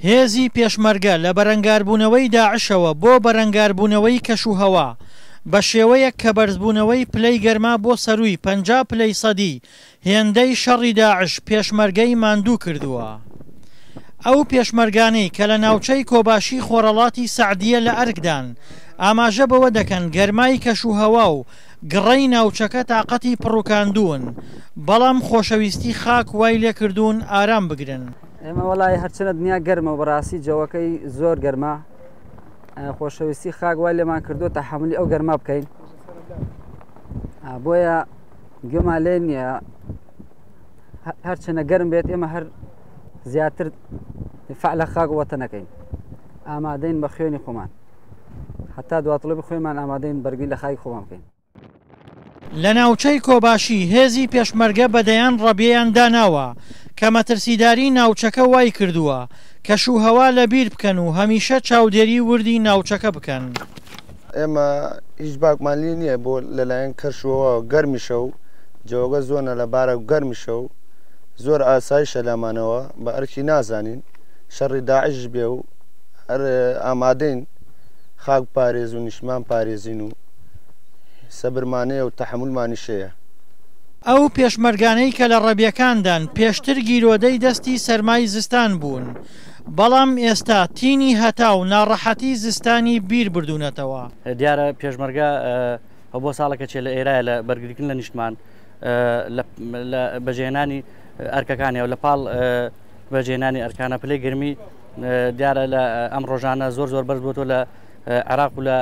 هێزی پێشمەرگە لە بەرەنگاربوونەوەی داعشەوە بۆ بەرەنگاربوونەوەی کەشوهەوا، بە شێوەیەک کە بەرزبوونەوەی پلەی گەرما بۆ سەرووی 50 پلەی سەدی هێندەی شەڕی داعش پێشمەرگەی ماندوو کردووە. ئەو پێشمەرگانەی کە لە ناوچەی کۆباشی خۆرەڵاتی سەعدیە لە ئەرکدان، ئاماژە بەوە دەکەن گەرمای کەشوهەوا و گڕەی ناوچەکە تاقەتی پڕوکاندوون، بەڵام خۆشەویستی خاک وای لێکردوون ئارام بگرن. ئێمە وەڵی هەرچەنە دنیا گەرمە و بەڕاستی جەوەکەی زۆر گەرمە، خۆشەویستی خاک وای لێمان کردو تەحەمولی ئەو گەرما بکەین، بۆیە گوێمان لێ نییە هەرچەنە گەرم بێت ئێمە هەر زیاتر دفاع لە خاک وەتەنەکەین، ئامادەین بە خوێنی خۆمان حتا دواتڵی خوێنمان ئامادەین بەرگری لە خاکی خۆمان بکەین. لە ناوچەی کۆباشی هێزی پێشمەرگە بە دەیان ڕەبیەیان داناوە کە مەترسیداری ناوچەکە وای کردووە کەش و هەوا لە بیر بکەن و هەمیشە چاودێری وردی ناوچەکە بکەن. ئێمە هیچ باکمان لێ نییە بۆ لەلایەن کەشەوە گەرمیشە و جەوەگە زۆنە لە بارە و گەرمیشە و زۆر ئاسایشە لامانەوە بە ئەرکی نازانین شەڕی داعش بێ و هەر ئامادەین خاک پارێز و نیشتمان پارێزین و سەبرمانەیە و تەحەمولمانیشەیە. ئەو پێشمەرگانەی کە لە ڕەبیەکاندان پێشتر گیرۆدەی دەستی سەرمای زستان بوون، بەڵام ئێستا تینی هەتا و ناڕەحەتی زستانی بیر بردوونەتەوە. دیارە پێشمەرگە بۆ ساڵەکە چێ لە ئێرایە لە بەرگریکردن لە نیشتمان لە بەجێهێنانی ئەرکەکانی و لە پاڵ بەجێهێنانی ئەرکانە پلەی گەرمی دیارە لە ئەم ڕۆژانە زۆر زۆر بەرز بۆتەوە لە عێراق و لە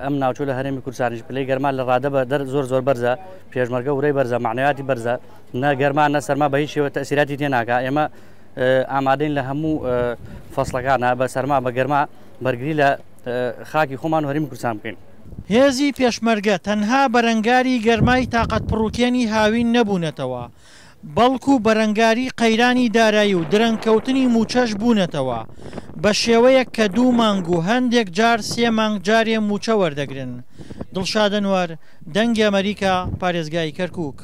ئەم ناوچە لە هەرێمی کوردستانیش پلەی گەرما لە ڕادە بە دەر زۆر زۆر بەرزە، پێشمەرگە ورەی بەرزە، معنەویاتی بەرزە، نە گەرما نە سەرما بە هیچ شێوە تەسیراتی تێ ناکا. ئێمە ئامادەین لە هەموو فەسڵەکانە بە سەرما بە گەرما بەرگری لە خاکی خۆمان و هەرێمی کوردستان بکەین. هێزی پێشمەرگە تەنها بەرەنگاری گەرمای تاقەتپڕوکێنی هاوین نەبوونەتەوە، بەڵکو بەرەنگاری قەیرانی دارایی و درەنگکەوتنی مووچەش بوونەتەوە، بە شێوەیەک کە دوو مانگ و هەندێک جار سێ مانگ جارێ مووچە وەردەگرن. دڵشاد ئەنوەر، دەنگی ئەمەریکا، پارێزگای کەرکوک.